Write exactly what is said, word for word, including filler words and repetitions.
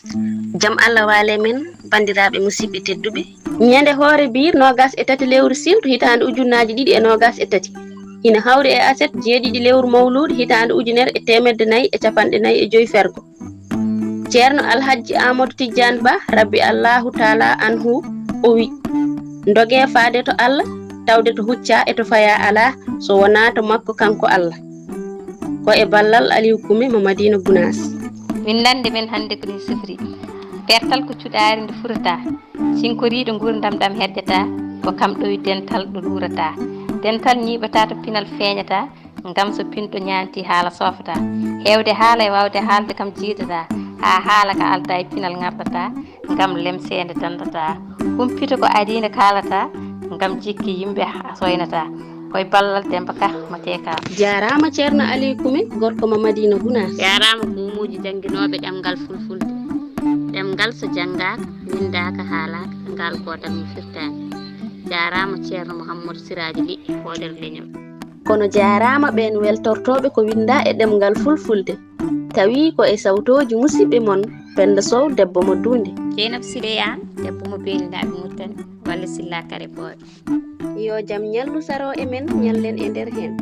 Jam Allah waale men, banndiraaɓe musidɓe tedduɓe. Ñande hoore biir noogas e tati lewru siwtu hitaande ujunnaaji ɗiɗi e noogas e tati. Hina hawri e aset jeeɗiɗi lewru mawluudu hitaande ujunere e teemedde nayi e capanɗe nayi e joy fergo. Ceerno Alhajji Amadou Tidiane Ba, Rabbi Allahu Taala Anhu, o wi, ndogee faade to Allah, tawde to huccaa e to fayaa alaa, so wonaa to makko kanko Allah. Ko e ballal Aliou Koumé mo Madina Gounass. Winndannde men hannde ko ni sifri. Pertal ko cuɗaari nde furata. Cinkoriiɗo nguurndam ɗam herƴata, ko kam ɗowi dental ɗo luurata. Dental ñiiɓata to pinal feeñata, ngam so pinɗo ñaanti haala soofata. Heewde haala e waawde haalde kam jiidata, haa haala ka alda e pinal ŋarɗata, ngam lemseende dandata. Humpito ko adii nde kaalata, ngam jikki yimɓe soynata. Koye ballal Demba Ka mo T K. Jaaraama Ceerno Aliou Koumé, gorko mo Madina Gounass. Jaaraama ko umuuji jannginooɓe ɗemngal fulfulde. Ɗemngal so janngaaka, winndaaka, haalaaka, ngal gootal mo firtaani. Jaaraama Ceerno Mouhamadou Siraaji Ly, Fooɗere Leñol. Kono jaaraama ɓeen weltortooɓe ko winndaa e ɗemngal fulfulde, tawi ko e sawtooji musidɓe mon, Pennda Sow, debbo mo Duunde. Jeynab Siré Aan, debbo mo Beeli Naaɓe Murtani, walla Silla Kare Booɓe. Yo jam ñallu saroo e men, ñallen e nder heen.